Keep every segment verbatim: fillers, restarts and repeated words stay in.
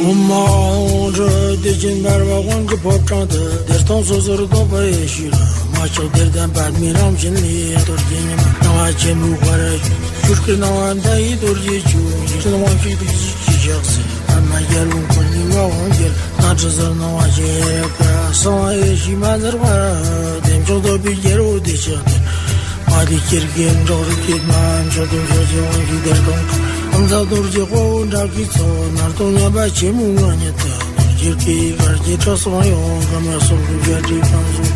ཨོཾ་ཨཱཿཧཱུྃ་ཧྲཱིཿ། བདེ་ཆེན་འབར་བ་དབང་གི་ཕོ་བྲང་དུ། བདེ་སྟོང་སོ་སོར་རྟོག་པའི་ཡེ་ཤེས་རང་། མ་ཆགས་བདེ་ལྡན་པདྨའི་རང་བཞིན་ལས། རྡོ་རྗེ་ཉི་མ་སྣང་བ་ཆེན་པོའི་དཔལ། ཆོས་སྐུ་སྣང་བ་མཐའ་ཡས་རྡོ་རྗེ་ཆོས། འཇིག་རྟེན་དབང་ཕྱུག་ཐུགས་རྗེའི་ཕྱག་འཚལ། པདྨ་རྒྱལ་པོའི་འཁོར་འདས་ངག་དབང་རྒྱལ། སྣང་སྲིད་ཟིལ་གནོན་དབང་ཆེན་ཡེ་རུ་ཀ། གསང་བ་ཡེ་ཤེས་མ་ཟད་འབར། བདེ་མཆོག་བསྟོད་པའི་རྒྱལ་པོ་བདེ་ཆེན་སྟེང་། མ་ལུས་སྐྱེ་རྒུའི་འགྲོ་རིགས་ཀྱི་སྨན། མཆོག་ཐུན་ཕྱོགས་བཅུའི་དབང་ཕྱུག་བདེ་སྟོང་གི། དབང་མཛད་རྡོ་རྗེ་དཔའ་བོ་ཁྲག་གི་ཚོགས། སྣང་སྟོང་མཉམ་པ་ཆེན་པོའི་ངང་ཉིད་དུ། རྡོ་རྗེ་སྐུ་ཡི་གར་གྱིས་ཕྱོགས་གསུམ་གཡོ། དཀར་མེ་སྲུང་སྐུད་བརྒྱད་ཁྲི་ཁང་བཟུང་།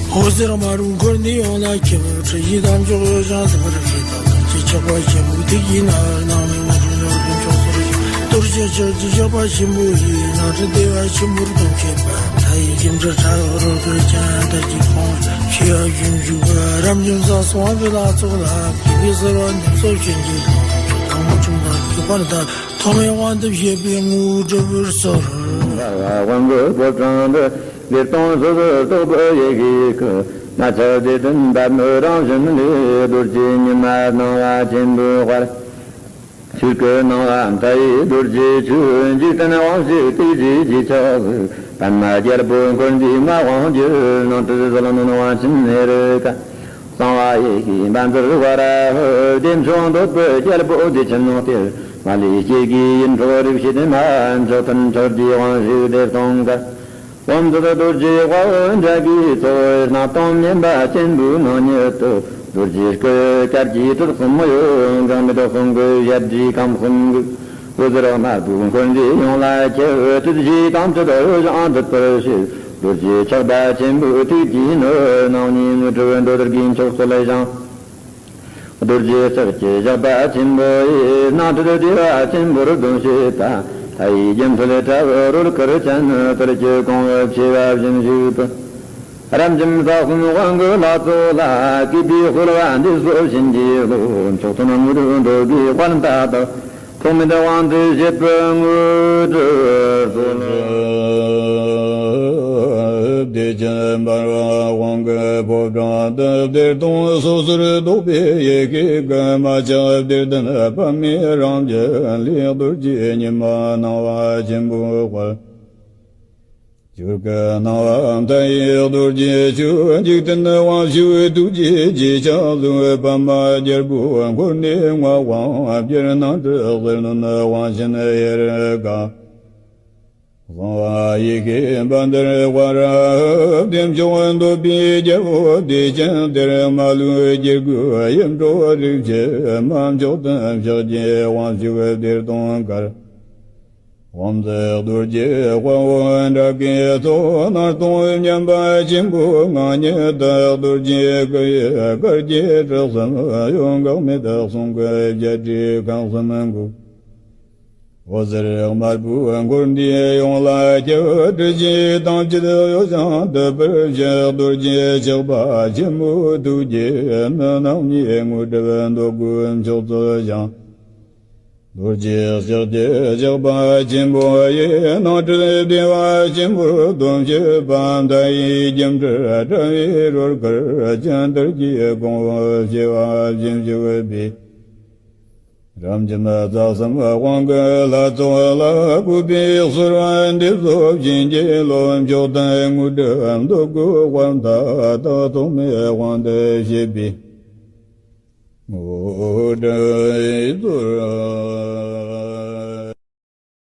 འོད་ཟེར་དམར་པོའི་འཁོར་འདས་ཡོངས་ལ་ཁྱབ། སྲིད་ཞིའི་དམ་ཆོས་འོད་ཞིང་ཟིལ་པར་བྱེད། རྡོ་རྗེ་ཆགས་པ་ཆེན་པོའི་ཐུགས་ཀྱི་རྣ་བར། སྣང་བའི་དངོས་གྲུབ་ནོར་བུས་ཕྱོགས་སུ་རྒྱས། རྡོ་རྗེ་ཕྱག་རྒྱའི་ཞགས་པ་ཆེན་པོ་ཡིས། སྣང་སྲིད་བདེ་བ་ཆེན་པོར་སྟོན་བྱེད་པ། མཐའ་ཡས་སྒྱུ་འཕྲུལ་དྲྭ་བའི་རོལ་གར་ཅན། དར་གྱི་གོང་བུར་བྱེད་པ་བཞིན་བཞུགས་པ། རབ་འབྱམས་ས་གསུམ་དབང་པོའི་ལྷ་ཚོགས་ལ། གུས་པས་གསོལ་བ་འདེབས་སོ་བྱིན་གྱིས་རློབས། ཐང་མོ་ཁྲོམ་དང་གུས་པར་བསྟོད། ཐོགས་མེད་དབང་དུ་བྱེད་པའི་དངོས་གྲུབ་སྩོལ། དབང་གི་ཕོ་བྲང་དུ། བདེ་སྟོང་སོ་སོར་རྟོག་པའི་ཡེ་ཤེས་སྐུ། མ་ཆགས་བདེ་ལྡན་པདྨའི་རང་བཞིན་ལས། རྡོ་རྗེ་ཉི་མ་སྣང་བ་ཆེན་པོའི་དཔལ། ཆོས་སྐུ་སྣང་བ་མཐའ་ཡས་རྡོ་རྗེ་ཆོས། འཇིག་རྟེན་དབང་ཕྱུག་ཐུགས་རྗེའི་ཕྱག་འཚལ། པདྨ་རྒྱལ་པོའི་འཁོར་འདས་ངག་དབང་རྒྱལ། སྣང་སྲིད་ཟིལ་གནོན་དབང་ཆེན་ཧེ་རུ་ཀ། གསང་བ་ཡེ་ཤེས་པཉྩེ་ཧ་ར་ཧུ། བདེ་མཆོག་བསྟོད་པའི་རྒྱལ་པོ་བདེ་ཆེན་གཏེར། མ་ལུས་སྐྱེ་རྒུའི་ཡིད་འཕྲོག་རིག་བྱེད་སྨན། མཆོག་ཐུན་ཕྱག་རྒྱའི་དབང་ཕྱུག་བདེ་སྟོང་གར། དབང་མཛད་རྡོ་རྗེ་དཔའ་བོ་ཁྲག་གི་ཚོགས། སྣང་སྟོང་མཉམ་པ་ཆེན་པོའི་ངང་ཉིད་དུ། རྡོ་རྗེ་སྐུ་ཡི་གར་གྱིས་ཕྱོགས་གསུམ་གཡོ། འགག་མེད་སྲུང་སྐུད་བཞད་སྒྲའི་ཁང་གསུམ་འགུགས། འོད་ཟེར་དམར་པོའི་འཁོར་འདས་ཡོངས་ལ་ཁྱབ། ཐུགས་རྗེའི་དམ་ཚིག་འོད་ཞིང་སྒྲིབ་པར་བྱེད། རྡོ་རྗེ་ཆགས་པ་ཆེན་པོའི་ཐུགས་ཀྱི་ནོར། སྣང་བརྙེས་དངོས་གྲུབ་འདོད་དགུའི་མཆོག་སྩོལ་ཞིང་། རྡོ་རྗེ་ཕྱག་གི་ཞགས་པ་ཆེན་པོ་ཡིས། སྣང་སྲིད་བདེ་བ་ཆེན་པོར་སྟོན་བྱེད་པ། མཐའ་ཡས་སྒྱུ་འཕྲུལ་དྲྭ་བའི་རོལ་གར་ཅན། དར་གྱི་གོང་བུར་བྱེད་པ་བཞིན་བཞུགས་པ། རབ་འབྱམས་ས་གསུམ་དབང་གི་ལྷ་ཚོགས་ལ། གུས་པས་གསོལ་བ་འདེབས་སོ་བྱིན་གྱིས་རློབས། མཆོག་ཐུན་དངོས་གྲུབ་འདོད་དགུའི་དཔལ་མཐའ་དག། ཐོགས་མེད་དབང་དུ་བྱེད་པའི་དངོས་གྲུབ་སྩོལ། བདེ་ཆེན་འབར་བ་དབང་གི་ཕོ་བྲང་དུ། བདེ་སྟོང་སོ་སོར་རྟོག་པའི་ཡེ་ཤེས་སྐུ། མ་ཆགས་བདེ་ལྡན་པདྨའི་རང་བཞིན་ལས། རྡོ་རྗེ་ཉི་མ་སྣང་བ་ཆེན་པོའི་དཔལ། ཆོས་སྐུ་སྣང་བ་མཐའ་ཡས་རྡོ་རྗེ་ཆོས། འཇིག་རྟེན་དབང་ཕྱུག་ཐུགས་རྗེའི་ཕྱག་འཚལ། པདྨ་རྒྱལ་པོའི་འཁོར་འདས་ངག་དབང་རྒྱལ། སྣང་སྲིད་ཟིལ་གནོན་དབང་ཆེན་ཧེ་རུ་ཀ། གསང་བ་ཡེ་ཤེས་པཉྩེ་ཧ་ར་ཧུ། བདེ་མཆོག་འདོད་པའི་རྒྱལ་པོ་བདེ་ཆེན་གཏེར། མ་ལུས་སྐྱེ་རྒུའི་ཡིད་འཕྲོག་རིག་བྱེད་སྨན། མཆོག་ཐུན་ཕྱག་རྒྱའི་དབང་ཕྱུག་བདེ་སྟོང་གར། དབང་མཛད་རྡོ་རྗེ་དཔའ་བོ་ཁྲག་གི་ཚོགས། སྣང་སྟོང་མཉམ་པ་ཆེན་པོའི་ངང་ཉིད་དུ། རྡོ་རྗེ་སྐུ་ཡི་གར་གྱིས་ཕྱོགས་གསུམ་གཡོ། འགག་མེད་སྲུང་སྐུད་བཞད་སྒྲའི་ཁང་གསུམ་འགུགས། འོད་ཟེར་དམར་པོའི་འཁོར་འདས་ཡོངས་ལ་ཁྱབ། སྲིད་ཞིའི་དྭངས་བཅུད་གཡོ་ཞིང་འདུད་པར་བྱེད། རྡོ་རྗེ་ཆགས་པ་ཆེན་པོའི་ཐུགས་རྗེ་ནི། སྣང་བརྙེས་དངོས་གྲུབ་འདོད་དགུའི་མཆོག་སྩོལ་ཞིང་། རྡོ་རྗེ་ཕྱག་རྒྱའི་ཞགས་པ་ཆེན་པོ་ཡིས། སྣང་སྲིད་བདེ་བ་ཆེན་པོར་སྟོན་བྱེད་པ། མཐའ་ཡས་སྒྱུ་འཕྲུལ་དྲྭ་བའི་རོལ་གར་ཅན། དར་གྱི་གོང་བུར་བྱེད་པ་བཞིན་བཞུགས་པའི། རབ་འབྱམས་རྩ་གསུམ་དབང་གི་ལྷ་ཚོགས་ལ། གུས་པས་གསོལ་བ་འདེབས་སོ་བྱིན་གྱིས་རློབས། མཆོག་ཐུན་དངོས་གྲུབ་འདོད་དགུའི་དཔལ་མཐའ་དག། ཐོགས་མེད་དབང་དུ་བྱེད་པའི་དངོས་གྲུབ་སྩོལ།